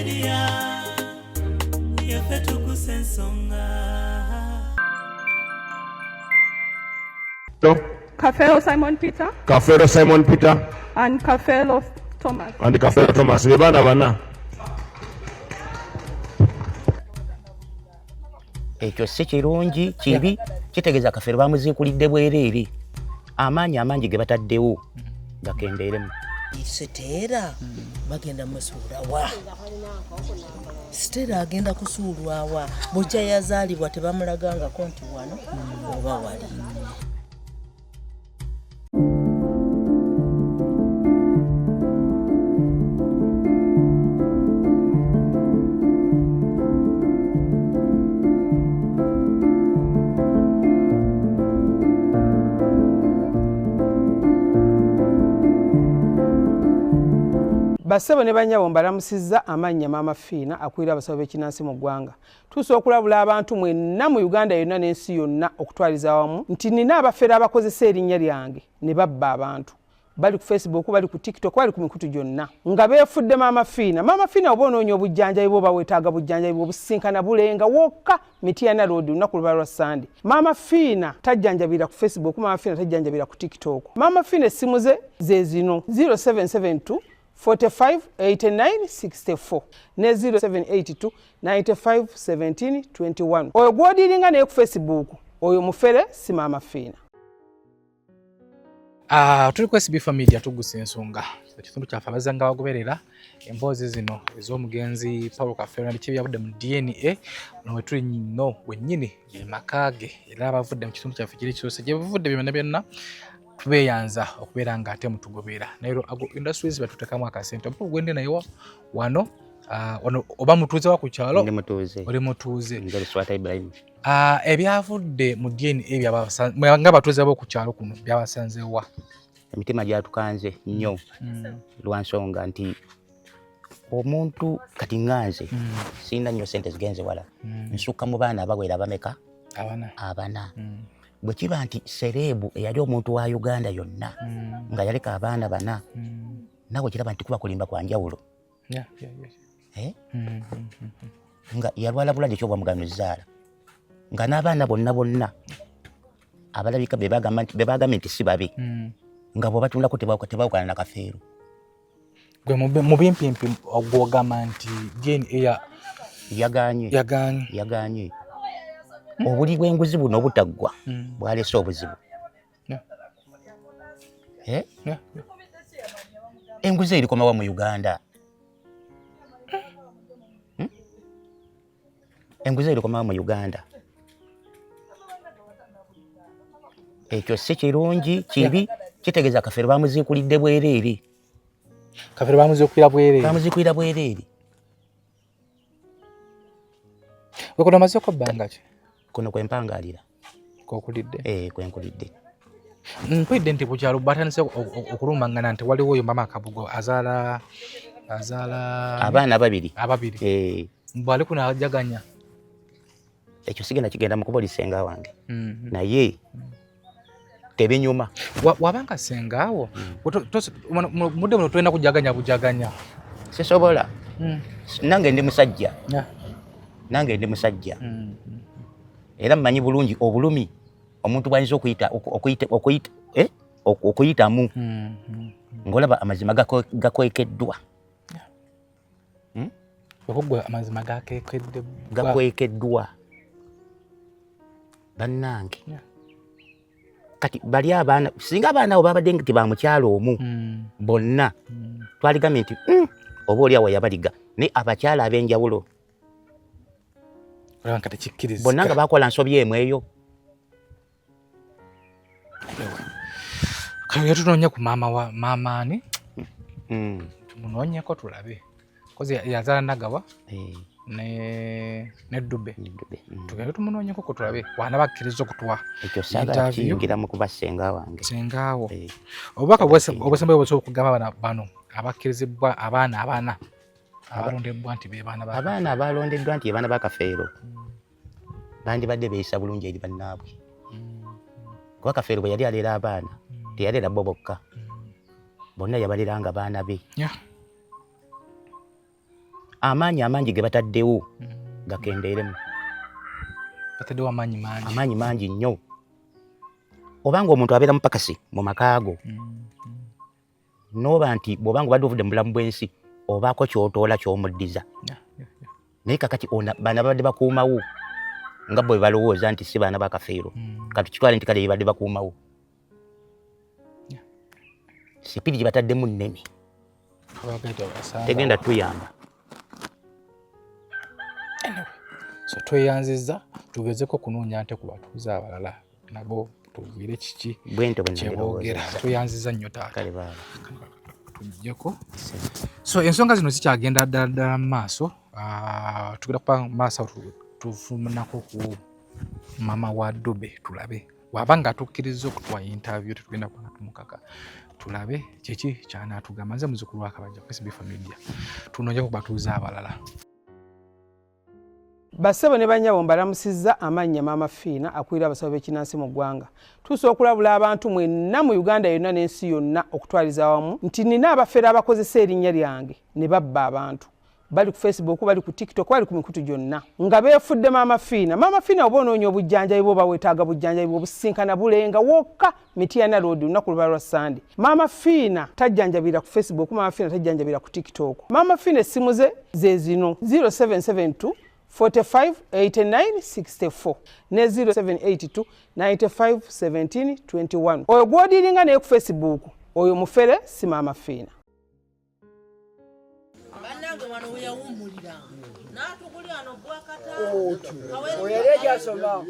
Media, yaffe tukusa ensonga. Kafeero Simon Peter. Kafeero Simon Peter. And Kafeero Thomas. And Kafeero Thomas. Be baana bana. Ekyo si kirungi, kibi, kitegeeza Kafeero bamuziikulidde bwereere. Amaanyi amangi ge bataddewo gakendeeremu. Siteera bagenda musuulawa? Siteera agenda kusuulwawa? Bujja yazaalibwa tebamulagangako nti wano oba wali. Bassebo ne bannyabo, mbalamusizza amannya Maama Fiina, akulira abasawo b'ekinnansi mu ggwanga. Tuusa okulabula abantu mwenna mu Uganda yonna n'ensi yonna okutwaliza awamu nti nina abafere abakozesa erinnya lyange ne babba abantu. Bali ku Facebook, bali ku TikTok, bali ku mikutu gyonna nga beefudde Maama Fiina. Maama Fiina, oba onoonya obujjanjabi bwoba weetaaga bujjanjabi bw'obusinkana bulenga wokka Mityana Road, olunaku luba lwa Sande. Maama Fiina tajjanjabira ku Facebook, Maama Fiina tajjanjabira ku TikTok. Maama Fiina essimu ze ze zino: 0772 45 89 64 ne 0782 95 17 21. Oyo gw'odiiringa naye ku Facebook, oyo mufere, si Maama Fiina. Tuli ku SB Media, tugusa ensonga. Ekitundu kyaffe abazanga bagoberera emboozi zino ez'omugenzi Paul Kafeero biki byavudde mu DNA. Ono we tuli nno wennyini ye maka ge, era abavudde mu kitundu kyaffe kiri kisoose gye buvudde byonna byonna tubeeyanza okubeera nga ate mutugoberera. Naye Agro Industries batuteekamu akasente omukugu gwende naye wano, wano oba mutuuze wa ku kyalo? Ndi mutuuze. Oli mutuuze? Nze Luswata Ibrahim. Ebyavudde mu DNA nga abatuuze b'oku kyalo kuno byabasanzewa? Emitima gyatukanze nnyo lwa nsonga nti omuntu kati ŋŋanze sirina nnyo sente zigenze wala, nsukka mu baana abawera abameka? Abana. Abana. Bwe kiba nti celeb eyali omuntu wa Uganda yonna nga yaleka abaana bana, nawe kiraba nti kuba kulimba kwa njawulo. Eh? Nga yalwala bulwadde kyobwa muganuzaala, nga n'abaana bonna bonna abalabika be bagambye nti si babe, nga bw'obatundako tebawukana na Kafeero. Gwe mu bimpimpi gwogamba nti DNA yaganye. Yaganye. Yaganye. Obuli bw'enguzi buno obutaggwa bwalese obuzibu. Eh? Enguzi erikomawa mu Uganda? Enguzi erikomawa mu Uganda? Ekyo si kirungi, kibi, kitegeeza Kafeero bamuziikulidde bwereere. Kafeero bamuziikulira bwereere. Bamuziikulira bwereere. Gwe kuno omazeeko bbanga ki? Kuno kwe mpangalira. Kwokulidde? Eh, kwe nkulidde. Mpulidde nti ku kyalo batandise okulumbangana nti waliwo oyo Mama Kabugo azaala abaana babiri. Ababiri. Eh. Bw'ali kuno ajaganya. Ekyo sigenda kigenda mu kuba oli ssenga wange. Naye tebinyuma. Wabanga ssenga awo, mudde muno tulina kujaganya bujaganya. Sisobola. Nange ndi musajja. Nange ndi musajja. Era mmanyi bulungi obulumi omuntu bw'ayinza okuyitamu ng'olaba amazima gakwekeddwa. Okugwa amazima gakwekeddwa. Bannange. Kati bali abaana, singa abaana abo babadde nti ba mukyalo omu bonna, twaligambye nti oba oli awo yabaliga, naye abakyala ab'enjawulo bonna nga bakola nsobi emu eyo. Kale tunoonye ku maama wa maama ani? Tumunoonyeko tulabe. Kozi yazaala Nagawa ne Dube. Tugende tumunoonyeko ko tulabe wana bakkiriza okutuwa. Ekyo saagala kiyingira mu kuba ssenga wange. Ssenga wo. Obubaka obusembayo busobola okugamba bano abakkirizibwa abaana abana abalondeddwa nti be baana ba abaana abalondeddwa nti abaana ba Kafeero bandibadde beeyisa bulungi eri bannaabwe. Kuba Kafeero bwe yali alera abaana teyalera bo bokka, bonna yabaleranga baana be. Amaanyi amangi ge bataddewo gakendeeremu. Bataddewo amaanyi mangi. Amaanyi mangi nnyo. Obanga omuntu abeera mupakasi mu makaago, n'oba nti bw'obanga obadde ovudde mu bulamu bw'ensi, obaako ky'otoola ky'omuddiza. Naye kakati bana babadde bakuumawo nga bwe balowooza nti si baana ba Kafeero, kati kitwale nti kale babadde bakuumawo. Sipidi gye bataddemu nnene, tegenda tuyamba. So tweyanzizza, tugezeko kunoonya nte ku batuuze abalala nabo tuwulire kiki kyeboogera. Tweyanzizza nnyo taata, tuggyeko. So ensonga zino zikyagenda ddala ddala mu maaso. Tugenda kuba maaso tufunako ku mama wa Dube, tulabe waba nga atukkiriza okutuwa interview. Tetugenda kuba tumukaka, tulabe kiki kyanaatugamba. Nze muzukulu wa Kabajja ku SB Media, tunoonye ku batuuze abalala. Bassebo ne bannyabo, mbalamusizza amannya Maama Fiina akulira abasawo b'ekinansi mu ggwanga. Tuusa okulabula abantu mwenna mu Uganda yonna n'ensi yonna okutwaliza awamu nti nina abafere abakozesa erinnya lyange ne babba abantu. Bali ku Facebook, bali ku TikTok, bali ku mikutu gyonna nga beefudde Maama Fiina. Maama Fiina, oba onoonya obujjanjabi bwoba weetaaga bujjanjabi bwobusinkana Bulenga wokka, Mityana Road, lunaku luba lwa Sande. Maama Fiina tajjanjabira ku Facebook, Maama Fiina tajjanjabira ku TikTok. Maama Fiina essimu ze ze zino: 0772 45 89 64 ne 0782 95 17 21. Oyo gw'odiiringa naye ku Facebook, oyo mufere, si Maama Fiina. Bannange, wano we yawummulira n'atugulira no Yali akyasoma.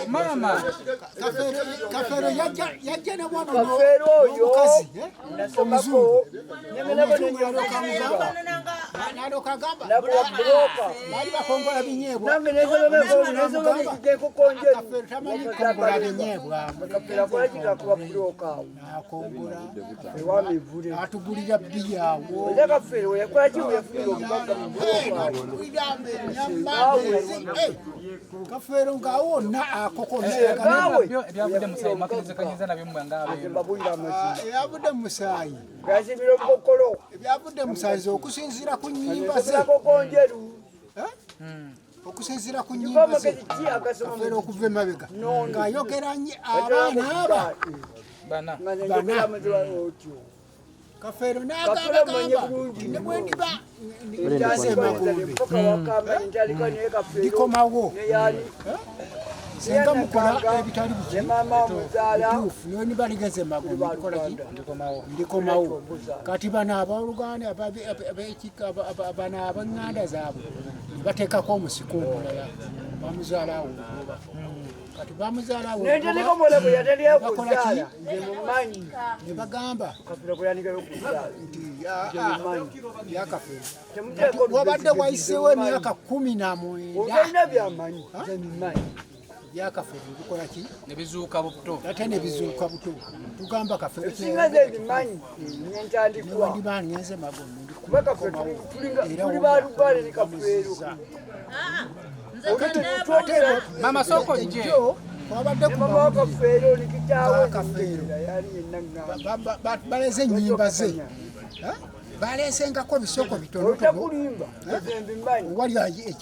Maama. Kafeero yajja ne wano Kafeero oyo n'omukazi nasomako omuzungu. Nyengenako. Omuzungu yalyoka amugamba, n'alyoka agamba Nakuwa buloka. Baali bakongola binyeebwa. Nange nesomeko enkokonjeru. Kafeero tamanyi kukongola binyeebwa. Kafeero akola kikakuba buloka awo Akongora ewa mivule. Atugulira bbiya awo. Era Kafeero yakola ki weyafunira obugagga mu buloka awo? Atugulira ennyama. Kafeero ng'awo wonna Gaawe. Ebyavudde musayi mwakirizikanyiza nabyo mmwe nga abeeru? Mbabulira amazima. Ebyavudde mu musaayi. Gasibira obukokolo. Ebyavudde mu musaayi ze okusinziira ku nnyimba ze. Nkokonjeru. Okusinziira ku nnyimba ze, amagezi ki agasoma? Kafeero okuva emabega ng'ayogera abaana aba bana. Bana. Kafeero Kafeero mmanyi n'agamba bulungi. ne bwe ndiba ngenze emagombe Ndikomawo. Ndikomawo singa mukola ebitali biki bituufu. Niwe niba ligeze emagombe, ndikola ki? Ndikomawo. Kati bano abooluganda bano ab'eŋŋanda zaabwe ne bateekako omusika omulala, bamuzaala awo olugoba. Kati bamuzaala awo Nentandika omuwala bwe yatandika bakola ki? okuzaala, nze mumanyi. Ne bagamba Kafeero bwe yatandika okuzaala nti mumanyi. Yakafeero Temuteeka wabadde wayiseewo emyaka 19. Olina byamanyi, nze mumanyi. Byakafeero bikola ki? Ne bizuuka buto. Ate ne bizuuka buto. Tugamba Kafeero Ebisinga nze mbimanyi nentandikwa. Newendiba ngenze magombe, Kuba Kafeero tuli baluganda ne Kafeero. Mama, sooka ojje. Twabadde ku Mama wa mawulire. Kafeero ni kitaawe. Kafeero. Yali yenna ŋŋamba. Baleze ennyimba ze. Eh? Balesengako bisoko bitonotono. Olutakulimba, nze mbimanyi. Owali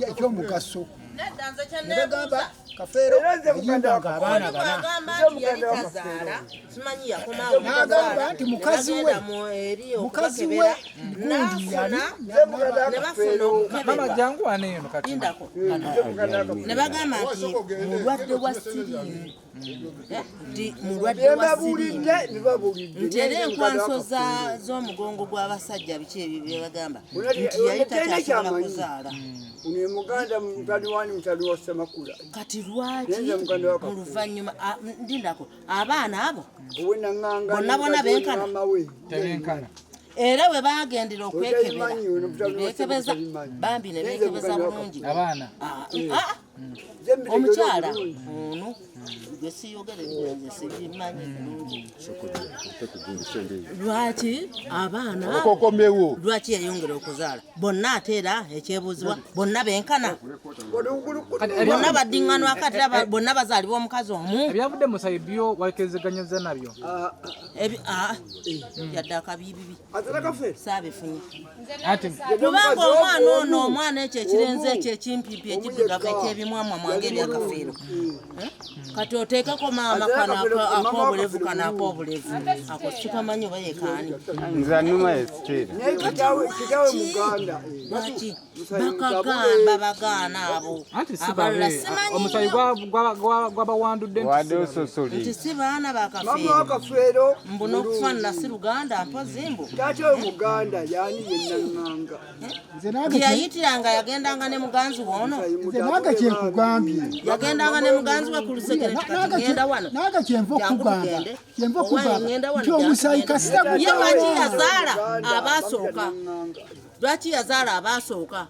ekyomugaso Nedda, nze ne bagamba kyeneebuuza Kafeero Era nze muganda yayimbanga wa abaana oli bana. bw'agamba Nze nti yali muganda wa tazaala, simanyi yakomawo N'agamba nti mukazi we ne bagenda mu eri mukazi we okubakebera gundi yali n'afuna Nze muganda wa ne bafuna Kafeero. Mama, okukeberwa. jangu wano eno kati. Lindako. Nze muganda wa Ne bagamba nti mulwadde wa siriimu. Eh, nti mulwadde wa siriimu. Byebabuulidde nibabuulidde. Nti era enkwanso z'omugongo gw'abasajja, biki ebyo byebagamba nti yali takyasobola kuzaala. Ono ye muganda mutani wani, mutani wa Ssemakula. Kati lwaki Nze muganda wa mu Kafeero. luvannyuma ndindako abaana abo Owe Naŋŋanga. Bonna bonna benkana? Maama we. Tebenkana. Era bwe bagendera okwekebera Otabimanyi, ono mutani wa ne beekebeza Ssemakula tabimanyi. bambi ne Nze beekebeza muganda wa bulungi. Abaana. Ah, ah, Nze mbitegeera omukyala obulungi. ono. Gwe siyogere nze sibimanyi bulungi. Lwaki abaana lwaki yayongera okuzaala bonna? Ate era ekyebuuzibwa, bonna benkana? Bonna baddiŋŋanwako? Ate era bonna bazaalibwa omukazi omu? Ebyavudde mu musayi byo wakezeganyiza nabyo? Yadde akabiibibi saabifunye, Ati kubanga omwana ono, omwana ekyo ekirenzi ekyo ekimpimpi ekiddugavu ekyebimwamwamwa ngaebyakafeero. Eh? Kati oteekeko maama kano ak'obulevu, kano ak'obulevu ako sikamanyi oba yekaani. Nze anuma esiteera. Naye kitaawe muganda. Lwaki bakagamba bagaana abo Anti si abalala? babe Simanyi omusayi nnyo. gwabawandudde nti Wadde si babe. ososoli. Nti si baana Mama bakafeero. wakafeero. Mbu n'okufaanana si luganda, mpozi mbu Taata we muganda, yani yennaŋŋanga. Nze nange gyeyayitiranga yagendanga ne muganzi we ono. Nze nange kyenkugambye. Yagendanga ne muganzi we ku lusekere nti kati ngenda wano. Nange kyenva Jangu okugamba, tugende. kyenva Owange okugamba ngenda wano, nti jangu omusaayi tugende. kasita Ye lwaki gugamba. yazaala abaasooka? Lwaki yazaala abaasooka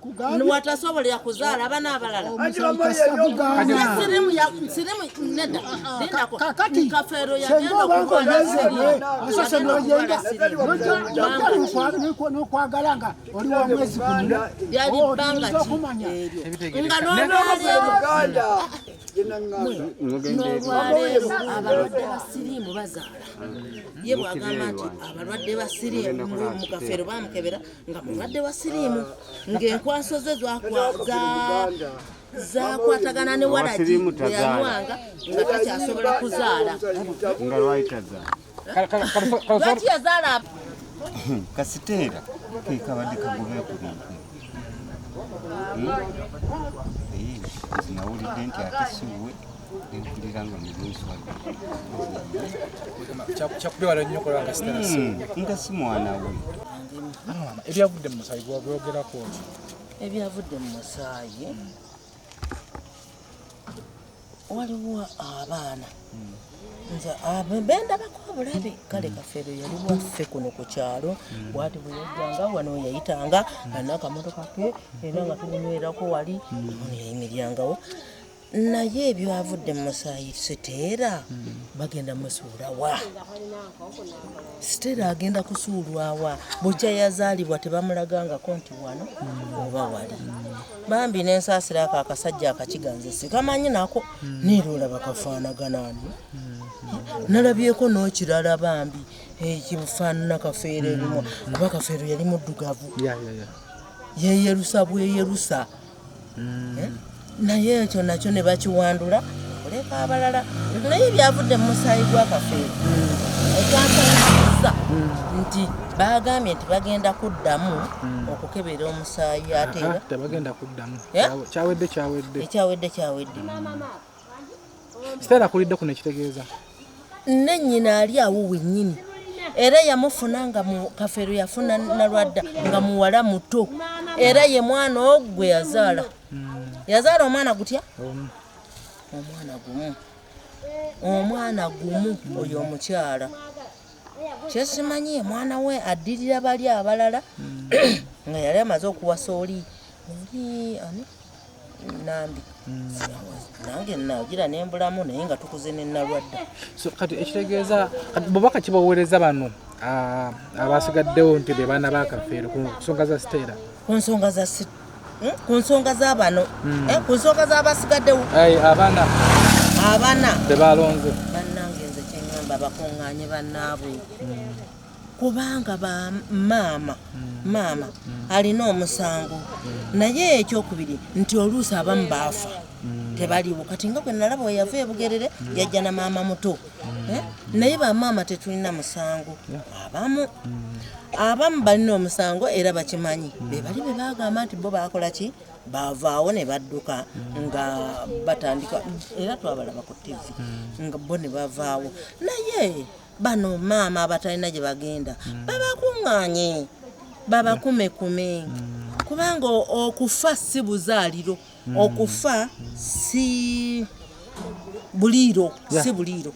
watasobolera kuzaala abana abalala? Omusaayi kasita gugamba. Sirimu sirimu nedda, lindako. Kakati Kafeero senga yagenda obanga okulwala ogenze sirimu. osose Yagenda nogenda okulwala sirimu. n'okwagala nga oli wa mwezi gumu, Lyali bbanga oyinza ki okumanya. eryo nga n'olwaleero Muganda yennaŋŋanga. N'olwaleero abalwadde ba siriimu bazaala. Ye bw'agamba nti abalwadde ba siriimu mu Kafeero bamukebera nga mulwadde wa siriimu, ng'enkwaso ze zakwatagana ne walagi Siriimu bwe tazaala. yanywanga nga takyasobola kuzaala. Nga lwali tazaala? Lwaki yazaala? Kasiteera ke kabadde kagobe ku bintu ebyo. Eh, nze nawulidde nti ate si wuwe, nempulira nga mulinswadde. Kyakubye wala nnyo okulaba nga Siteera si wuwe. Nga si mwana we. Maama, ebyavudde mu musayi byogerako ki? Ebyavudde mu musaayi, waliwo abaana nze bendabako obulabe. Kale Kafeero yali waffe kuno ku kyalo, bwati bwe yajjanga wano yayitanga alina akamotoka ke, era nga tumunywerako wali ono yayimiryangawo. Naye ebyavudde mu musaayi, Siteera bagenda musuulawa? Siteera agenda kusuulwawa? Bukya yazaalibwa tebamulagangako nti wano oba wali. Bambi nensaasira ako akasajja akakiganze, sikamanyi nako neera olaba kafaanaganaani. Nalabyeko n'okirala bambi ekifaanana Kafeero ebimu, kuba Kafeero yali muddugavu, yeyerusa bweyerusa. Eh? Naye ekyo nakyo ne bakiwandula okuleka abalala. Naye byavudde mu musaayi gwa Kafeero, ekyansanyusiza nti bagambye nti bagenda kuddamu okukebera omusaayi ate era. Tebagenda kuddamu. Eh? Kyawedde, kyawedde. Ekyawedde kyawedde. Siteera akulidde kuno, ekitegeeza Ne nnyina ali awo wennyini, era yamufuna nga mu Kafeero yafuna Nalwadda nga muwala muto, era ye mwana ogwo gwe yazaala. Yazaala omwana gutya? Omwana gumu, omwana gumu oyo omukyala. Kyesimanyi ye mwana we addirira bali abalala nga yali amaze okuwasa oli oli ani Nambi. Nange nagira nembulamu, naye nga tukuze ne Nalwadda. So kati ekitegeeza kati bubaka kibaweereza bano abasigaddewo nti be baana ba Kafeero ku nsonga za Siteera? Ku nsonga za ku nsonga z'abano, ku nsonga z'abasigaddewo. Ai, abaana. Abana. Be balonze. Bannange, nze kyeŋŋamba, bakuŋŋaanye bannaabwe, kubanga ba maama, maama alina omusango. Naye ekyokubiri nti oluusi abamu baafa tebaliwo. Kati nga bwe nalaba we yava ebugerere yajja na maama muto. Eh? Naye bamaama tetulina musango. Abamu, abamu balina omusango era bakimanyi, be bali be bagamba nti bo bakola ki, bavaawo ne badduka nga batandika, era twabalaba ku TV nga bo ne bavaawo. Naye bano maama abatalina gye bagenda, babakuŋŋaanye, babakumekume, kubanga okufa si buzaaliro, okufa si buliiro. Si buliiro,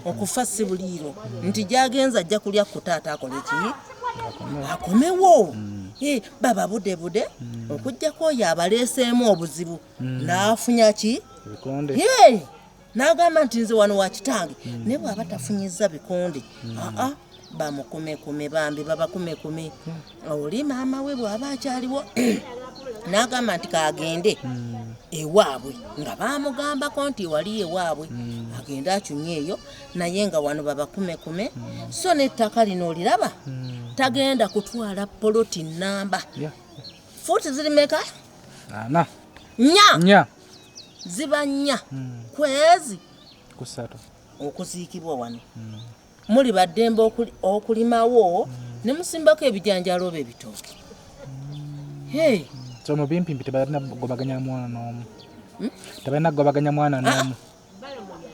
okufa si buliiro nti gyagenza ajja kulya ku taata akole ki, akomewo. Eh, baba budebude okugjako oyo abaleeseemu obuzibu n'afunya ki. Ebikonde. Ye. N'agamba nti nze wano wa kitange, naye bw'aba tafunyizza bikonde, aa, bamukumekume bambi, babakumekume. Oli maama we bw'aba akyaliwo n'agamba nti kagende ewaabwe, nga bamugambako nti wali ewaabwe, agende acunye eyo, naye nga wano babakumekume. So n'ettaka lino oliraba, tagenda kutwala poloti namba. Fuuti ziri meka? Ana. Nnya. Nnya. Ziba 4 kwezi kusatu okuziikibwa wano. Muli baddembe okulimawo ne musimbako ebijanjaalo oba ebitooke. Hey. So mu bimpimpi tebalina kugobaganya mwana n'omu. Tebalina kugobaganya mwana n'omu.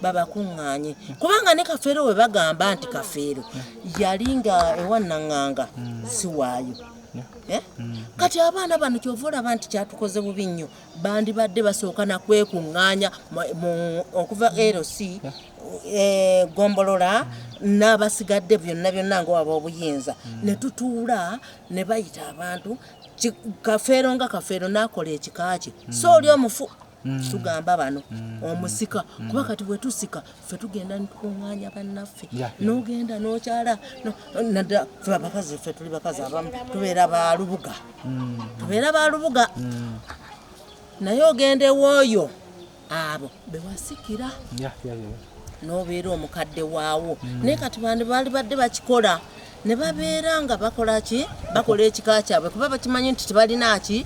Babakuŋŋaanye, kubanga ne Kafeero we bagamba nti Kafeero yali nga ewa Naŋŋanga si waayo. Kati abaana bano kyova olaba nti kyatukoze bubi nnyo, bandibadde basooka nakwekuŋŋaanya okuva LC gombolola n'abasigadde byonna byonna nga waba obuyinza, ne tutuula ne bayita abantu. Kafeero nga Kafeero n'akola ekika kye, so oli omufu tugamba bano omusika, kuba kati bwe tusika ffe tugenda netukuŋŋaanya bannaffe, n'ogenda n'okyala nadda. Ffe abakazi, ffe tuli bakazi abamu tubeera ba lubuga, tubeera ba lubuga, naye ogenda ewooyo abo bewasikira n'obeera omukadde waawo. Naye kati bandi baali badde bakikola ne babeera nga bakola ki, bakola ekika kyabwe, kuba bakimanyi nti tebalina ki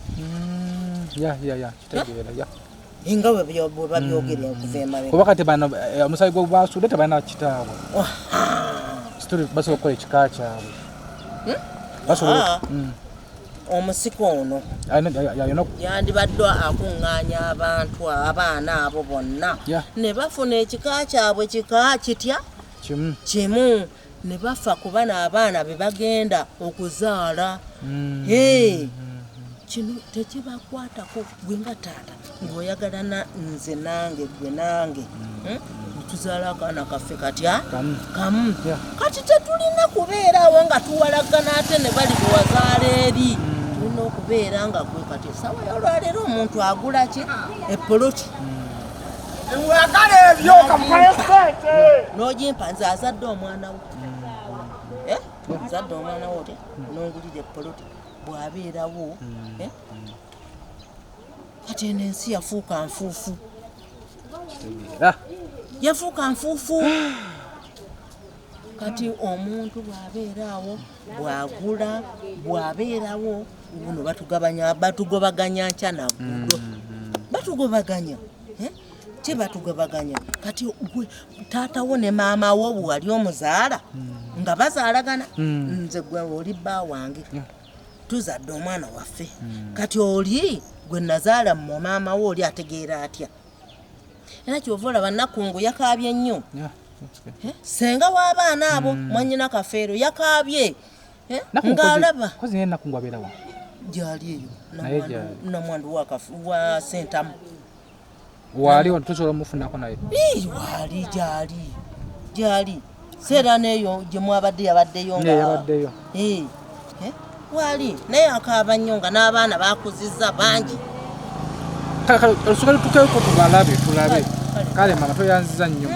nga bwe babyogera okuva emabega. Kuba kati bano omusaayi gwe basudde tebalina kitaabwe, basobola okukola ekika kyabwe. Omusika ono yandibadde akuŋŋaanya abantu abaana abo bonna ne bafuna ekika kyabwe kika kitya kimu, ne bafa ku bano abaana be bagenda okuzaala. Kino tekibakwatako gwe nga taata ng'oyagala nze nange gwe nange tuzaala akaana kaffe katya kamu. Kati tetulina kubeera awo nga tuwalagana ate ne bali bewazaala eri, tulina okubeera nga gwe kati essaawa y'olwaleero omuntu agula ki epoloti mwagala ebyo kamukayo sente n'ogimpa nze azadde omwana we, nzadde omwana we otya n'ongulira epoloti bw'abeerawo. Kati eno ensi yafuuka nfuufu, yafuuka nfuufu. Kati omuntu bw'abeera awo bw'agula bw'abeerawo buno batugobaganya nkya naggulo, batugobaganya kibatugobaganya. Kati gwe taata wo ne maama wo bwewali omuzaala nga bazaalagana, nze gwe oli bba wange, tuzadde omwana waffe. Kati oli gwe nazaala mu maama wo oli ategeera atya? Era kyova olaba Nakungu yakaabye nnyo, senga w'abaana abo mwanyina Kafeero yakaabye ng'alaba gyali eyo namwandu wa Sentamu waali tusobola omufunako naye waali gyali gyali seera n'eyo gye mwabadde yabaddeyo yabaddeyo waali naye akaaba nnyo nga n'abaana bakuzizza bangi. Kale olusuka lutukeko tubalabe tulabe. Kale mama toyanziza nnyo.